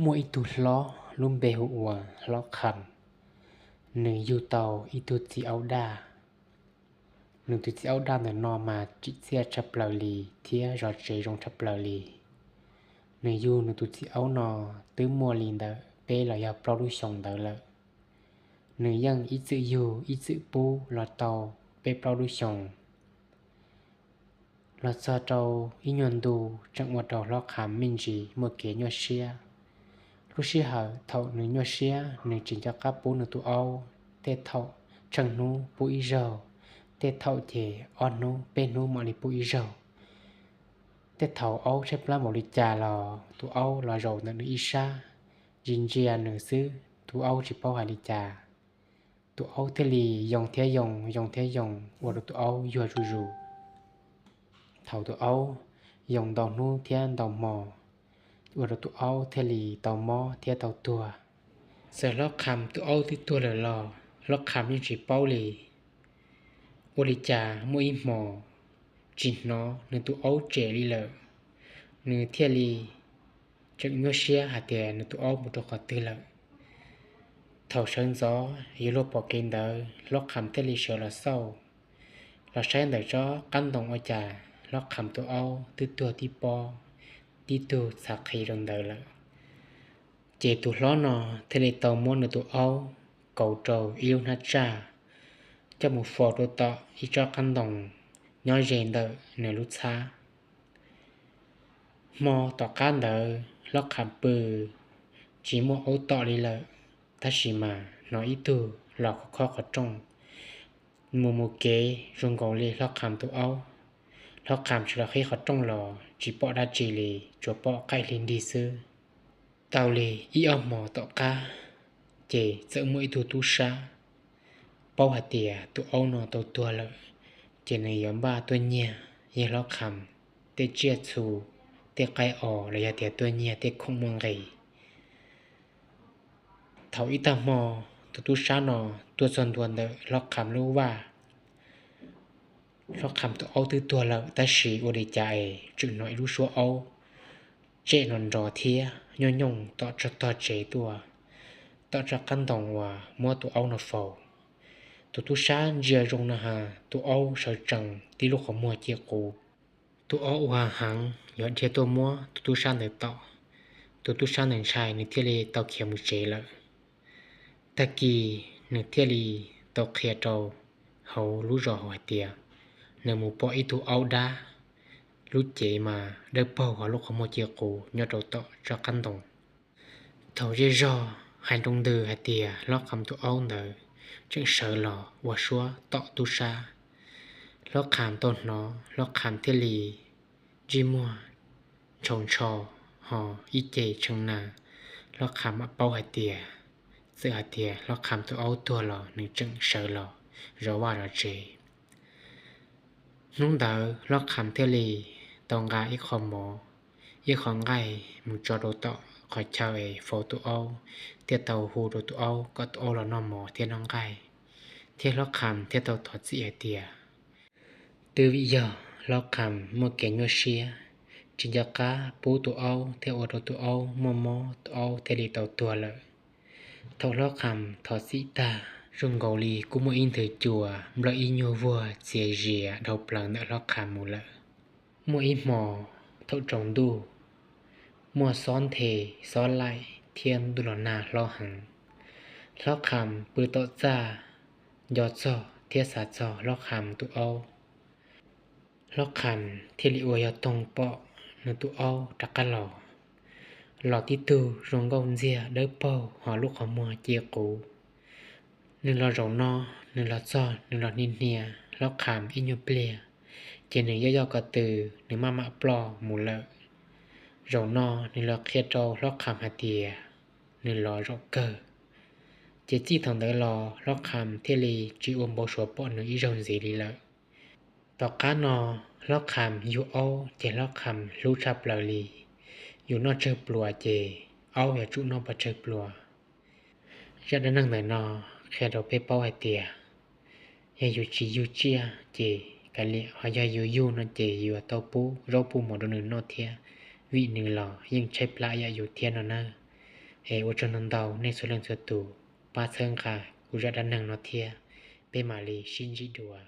Muaj ib tug hlob lub npe hu ua Hlob Qham. Nws yug tau ib tug txiv aub daj. Nws tus txiv aub daj ntawm no mas tsim txiaj tshaj plaws li thiab zov tsev zoo tshaj plaws li. Nws yug nws tus txiv aub no twb muaj li ntawm peb los yog plaub lub xyoos ntawd lawm. Nws yeej ib txwm yug ib txwm pub los tau peb plaub lub xyoos. Los txog rau ib nyuag ntu tseem ua rau Hlob Qham me ntsis muaj kev nyuaj siab. Lub sij hawm thaum nws nyuaj siab nws tsis nco qab pub nws tus aub, tej thaum tsheej hnub pub ib zaug, tej thaum ces ob hnub peb hnub mam li pub ib zaug. Tej thaum aub tshaib plab npaum li cas los tus aub los zaum ntawm nws ib sab, ntsia ntsia nws xwb, tus aub tsis paub hais li cas. Tus aub thiaj li yoo thiab yoo, yoo thiab yoo, ua rau tus aub yuag zuj zus. Thaum tus aub yoo ntau hnub thiab ntau hmo, ua rau tus aub thiaj li tau mob thiab tau tuag. Txawm Hlob Qham tus aub twb tuag lawm los Hlob Qham yeej tsis paub li. Ua li cas muaj ib hmo tsis hnov nws tus aub tsem li lawm, nws thiaj li tseem nyuaj siab hais tias nws tus aub mus rau qhov twg lawm. Thaum sawv ntxov yuav luag pom kev ntawd, Hlob Qham thiaj li sawv los xauj, los saib ntawm tsob qab ntoo ua cas Hlob Qham tus aub twb tuag tib pob, tib tug txhav qhi rau ntawd lawm. Ces tus hlob no thiaj li tau muab nws tus aub kauv rau ib lub hnab tsaj, coj mus faus rau tom ib tsob qab ntoo nyob ze ntawm nws lub txhab. Hmo tom qab ntawd Hlob Qham pw tsis muaj aub tom li lawm, tab sis mas hnov ib tug los khob qhov rooj mus mus kev zoo nkaus li Hlob Qham tus aub. Hlob Qham sawv los qhib qhov rooj los tsis pom dab tsi li, tsuas pom qaij hli nrig xwb. Tau li ib ob hmos tom qab, ces txawm muaj ib tug tub sab paub hais tias tus aub no tau tuag lawm, ces nws yuav npaj tuaj nyiag yawg Hlob Qham tej tsiaj txhu, tej qaib os los yog tias tuaj nyiag tej khoom muaj nqis. Thaum ib tag hmo tus tub sab no tuaj txog ntua ntawm Hlob Qham lub vaj, Hlob Qham tus aub twb tuag lawm tab sis ua li cas es tseem hnov ib lub suab aub tsem nrov nrov thiab nyooj nyooj tom tog tsev tuaj, tom tsob qab ntoo uas muab tus aub no faus. Tus tub sab ntsia zoo no has tus aub sawv tsees tib lub qhov muag ci quv. Tus aub ua heev yuav dhia tuaj muab tus tub sab ntawd tom. Tus tub sab ntawd ntshai nws thiaj li tau khiav mus tsev lawm. Tag kis nws thiaj li tau qhia rau hauv lub zos hauv hais tias nws mus pom ib tug aub dab, lub cev mas dawb paug hos lub qhov muag ci quv nyob rau tom tsob qab ntoo. Thaum zej zog hais nroo ntws hais tias Hlob Qham tus aub ntawd tseem sawv los ua suab tom tub sab, Hlob Qham tau hnov Hlob Qham thiaj li ntsej muag ntshaus ntsho hos ib ce tshee na. Hlob Qham mam paub hais tias txawm hais tias Hlob Qham tus aub tuag los nws tseem sawv los zov vaj zov tsev. Hnub ntawd Hlob Qham thiaj li tau nqa ib qho mov, ib qho nqaij mus tso rau tom qhov chaw es faus tus aub, thiaj tau hu rau tus aub kom tus aub los noj mov thiab noj nqaij. Thiab Hlob Qham thiaj tau thov txim hais tias twb vim yog Hlob Qham muaj kev nyuaj siab, tsis nco qab pub tus aub thiaj ua rau tus aub muaj mob tus aub thiaj li tau tuag lawm. Thaum Hlob Qham thov txim tag, zoo nkaus li kuj muaj ib nthwv cua nplawm ib nyuag vuag txias zias dhau plaws ntawm Hlob Qham mus lawm. Muaj ib hmo thaum tsaus ntuj, muaj xob nthe xob laim thiab ntuj los nag hlob heev. Hlob Qham pw tom txaj, nco txog thiab xav txog Hlob Qham tus aub. Hlob Qham thiaj li ua yog toog pom nws tus aub rov qab los, los tib tug zoo nkauj ntxiag dawb paug hos lub qhov muag ci quv. Nws los zaum no, nws los txog nws los hnia hnia Hlob Qham ib nyuag pliag, ces nws yoj yoj ko tw, nws maj mam ploj mus lawm. Zaum no nws los qhia rau Hlob Qham hais tias nws los zaum kawg. Ces txij thaum ntawd los Hlob Qham thiaj li tsis ua npau suav pom nws ib zaug ntxiv li lawm. Tom qab no Hlob Qham yug aub ces Hlob Qham hlub tshaj plaws li. Yus noj tsawg pluas ces aub yuav tsum noj pov tsawg pluas. Zaj dab neeg ntawm no qhia rau peb paub hais tias yog yus tsis yug tsiaj ces kav liam, ho yog yus yug no ces yuav tau pub zaub pub mov rau nws noj thiab, vim nws los yeej tshaib plab ib yam yus thiab no nawb. Es ua tsaug ntau ntau nej txhua leej txhua tus pab txhawb nqa kuv zaj dab neeg no thiab, peb mam li sib ntsib dua.